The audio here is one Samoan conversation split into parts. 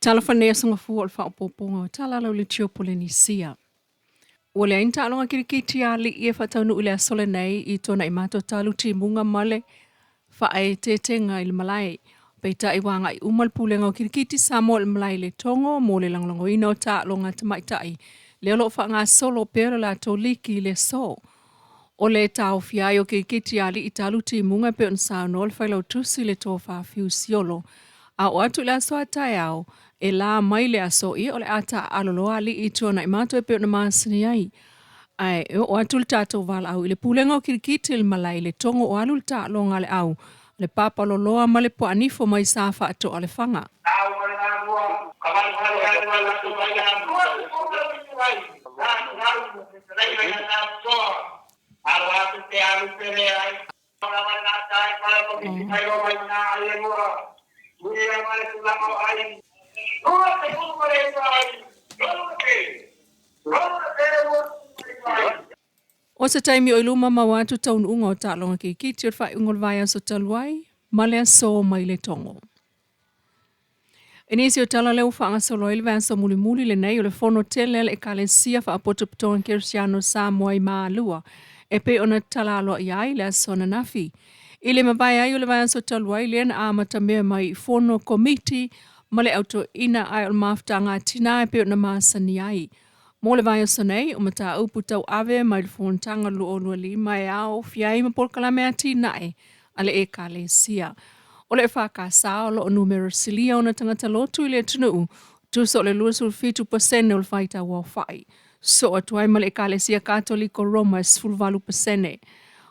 Talofa nei aso gafua o le faaopoopoga o tala lau le Polenisia. Ua leai ni taaloga kirikiti a alii e faataunuu i le aso lenei i Tuanaimato talu timuga ma le faaeteetega i le malae. Peitai ua agai uma le Pulega o Kirikiti Samoa i le malae i Letogo mo le lagolagoina o taaloga tamaitai lea o lo o faagasolo pea le latou liki i le aso. O le taofia ai o kirikiti a alii talu timuga e pei ona saunoa le failautusi i le tofa Fiu Siolo. A oo atu i le aso a taeao, e la mai le aso ia o le a taaalo loa alii i Tuanaimato e pei ona masani ai. Ae e oo atu le tatou valaau i le Pulega o Kirikiti i le malae i Letogo o alu le taaloga a le au le papa loloa ma le puaanifo mai sa faatoa Lefaga. O se taimi o i luma maua atu taunuuga o taaloga kirikiti o le faaiuga o le vaiaso talu ai ma le aso mai Letogo. I nisi o tala lea ua faagasolo ai le vaiaso mulimuli lenei o le fono tele a le Ekalesia Faapotopotoga Kerisiano Samoa i Malua e pei ona tatala aloaia ai le aso ananafi. I le mavae ai o le vaiaso talu ai lea na amatamea mai i fono komiti ma le autoina ae o le mafutaga a tina e pei ona masani ai. Mo le vaiaso nei, o mataupu tauave mai le fonotaga 2025 e aofia ai ma polokalame atinae a le Ekalesia. O le EFKS o lo o numera silia ona tagata lotu i le atunuu, tusa o le 27% o le faitau aofai. Sosoo atu ai ma le Ekalesia Katoliko Roma e 18%.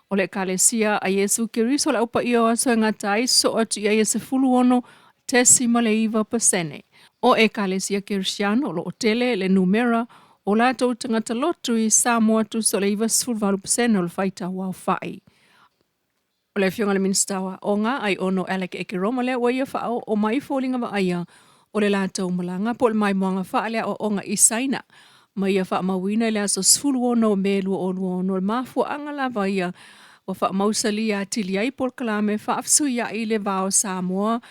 O le Ekalesia a Iesu Keriso o le Au Paia o Aso e Gata ai, sosoo atu i ai e 16.9%. O Ekalesia Kerisiano o lo o tele le numera o latou tagata lotu i Samoa, tusa o le 98% o le faitau aofai. O le Afioga i le Minisita o Aoga, Aiono Alec Ekeroma lea ua ia faaoo mai foliga vaaia o le latou malaga po o le maimoaga faaleaoaoga i Saina ma ia faamauina i le aso 16 Me 2026. Le mafuaaga lava ia ua faamausalia atili ai polokalame faafesuiai le va o Samoa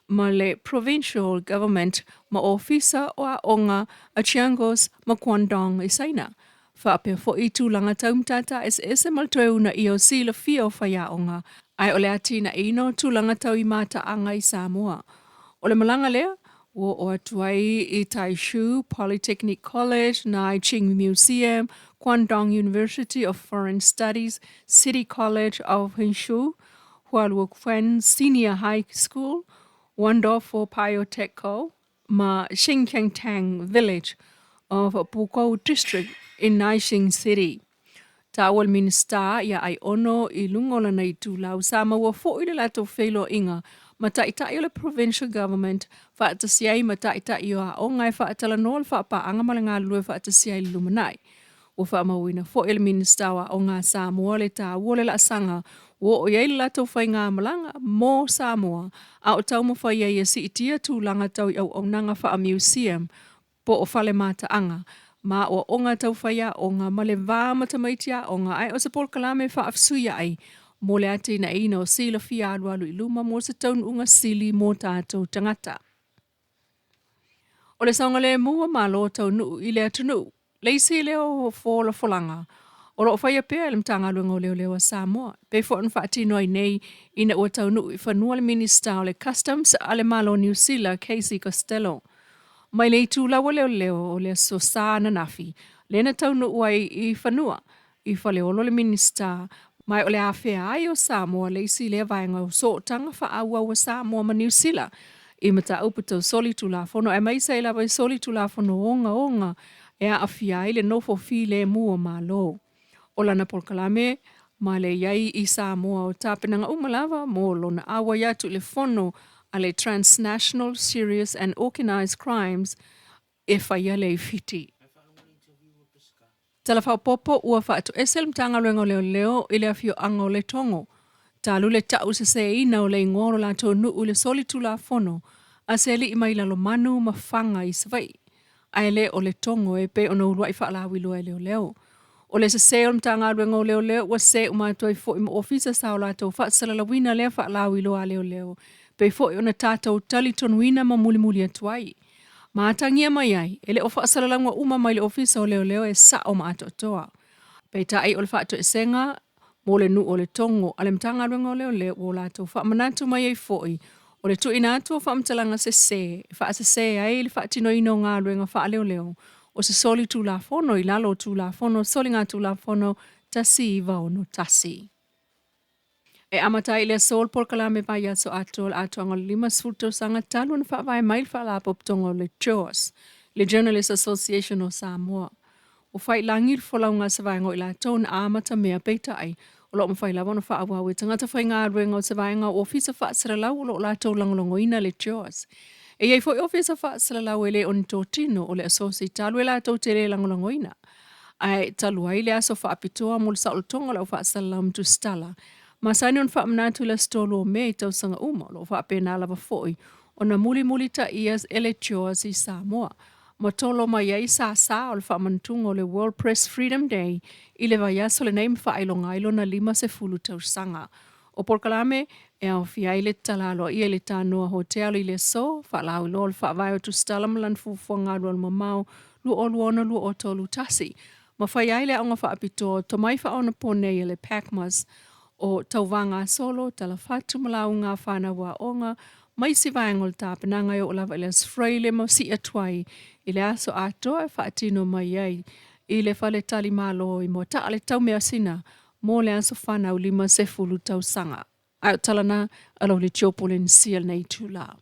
ma le Provincial Government ma Ofisa o Aoga a Chiangos ma Guangdong i Saina. Faapea foi tulaga tau matata eseese ma le toe uunaia o silafia o faiaoga ae o le atinaeina o tulaga tau i mataaga i Samoa. O le malaga lea ua oo atu ai i Taishu Polytechnic College, Nanjing Museum, Guangdong University of Foreign Studies, City College of Hsinchu, Hualuoquan Senior High School, Wonderful Biotech Co. ma Xinqiangtang Village of Pukou District in Nanjing City. Taua le Minisita ia Aiono i luga o lana itulau sa maua foi le latou feiloaiga ma taitai o le Provincial Government faatasi ai ma taitai o aoga e faatalanoa le faapaaga ma le galulue faatasi ai i le lumanai. Ua faamauina foi e le Minisita o Aoga a Samoa le taua o le laasaga ua oo i ai le latou faigamalaga mo Samoa a o taumafai ai e siitia tulaga tau i auaunaga faa-museum po o fale mataaga ma aoaoga tau faiaoga ma le va ma tamaiti aoga ae o se polokalame faafesuiai mo le atinaeina o silafia alualu i luma mo se taunuuga sili mo tatou tagata. O le saogalemu o Malo taunuu i le atunuu, le isi lea o folafolaga o lo o faia pea e le Matagaluega o Leoleo a Samoa, e pei foi ona faatino ai nei ina ua taunuu i fanua le Minisita o le Customs a le Malo o Niu Sila, Casey Costello. Mai le itula ua leoleo o le aso Sa ananafi, lea na taunuu ai i fanua i Faleolo le Minisita, ma o le afea ai o Samoa le isi lea vaega o sootaga faaauau a Samoa ma Niu Sila i mataupu tau solitulafono aemaise ai lava i solitulafono ogaoga e aafia ai le nofo filemu o Malo. O lana polokalame ma le i ai i Samoa o tapenaga uma lava mo lona auai atu i le fono a le Transnational Serious and Organised Crimes e faia lea i Fiti. Tala faaopoopo ua faatoese le Matagaluega o Leoleo i le afioaga o Letogo talu le tauseseina o le igoa o lo latou nuu i le solitulafono a se alii mai Lalomanu ma Faga i Savaii, ae le o Letogo e pei ona uluai faalauiloa e leoleo. O le sese o le Matagaluega o Leoleo ua sese uma atu ai foi ma ofisa sa o latou faasalalauina lea faalauiloa a leoleo, pei foi ona tatou talitonuina ma mulimuli atu ai. Ma atagia mai ai, e le o faasalalauga uma mai le Ofisa o Leoleo e sao ma atoatoa. Peitai o le faatoesega mo le nuu o Letogo a le Matagaluega o Leoleo ua o latou faamanatu mai ai foi o le tuuina atu o faamatalaga sese e faasese ai le faatinoina o galuega faaleoleo o se soli tulafono i lalo o Tulafono Soligatulafono 1961. E amata ai i le aso le polokalame vaiaso atoa o le atoaga o le 50 tausaga talu ona faavae mai le Faalapotopotoga o le JOS, le Journalist Association o Samoa. Ua faiilagi le folauga a se vaega o i latou na amatamea, peitai, o lo o mafai lava ona faaauau e tagata faigaluega o se vaega o ofisa faasalalau o lo o latou lagolagoina le JOS. E i ai foi ofisa faasalalau e le o ni totino o le asosi talu e latou te le lagolagoina. Ae talu ai le aso faapitoa mo le saolotoga o le au faasalalau ma tusitala, masani ona faamanatu i le aso 3 o Me i tausaga uma, o lo o faapena lava foi ona mulimulitaia e le JOS i Samoa, ma tolo mai ai sasa o le faamanatuga o le World Press Freedom Day i le vaiaso lenei ma faailoga ai lona 50 tausaga. O polokalame e aofia ai le tatala aloaia i le Tanoa Hotel i le aso, faalauiloa o le faavae o tusitala ma lana fuafuaga alualumamao 2026-2031, ma faia ai le aoga faapitoa o tomai faaonaponei a le PACMAS o tauvaga gasolo, talafatu ma lauga a fanau aoga ma isi vaega o le tapenaga e oo lava i le Aso Faraile ma sii atu ai i le aso atoa e faatino mai ai i le faletalimalo i Moataa le taumeasina mo le aso fanau 50 tausaga. Ae o tala na a lau Leitio Polenisia i lenei itula.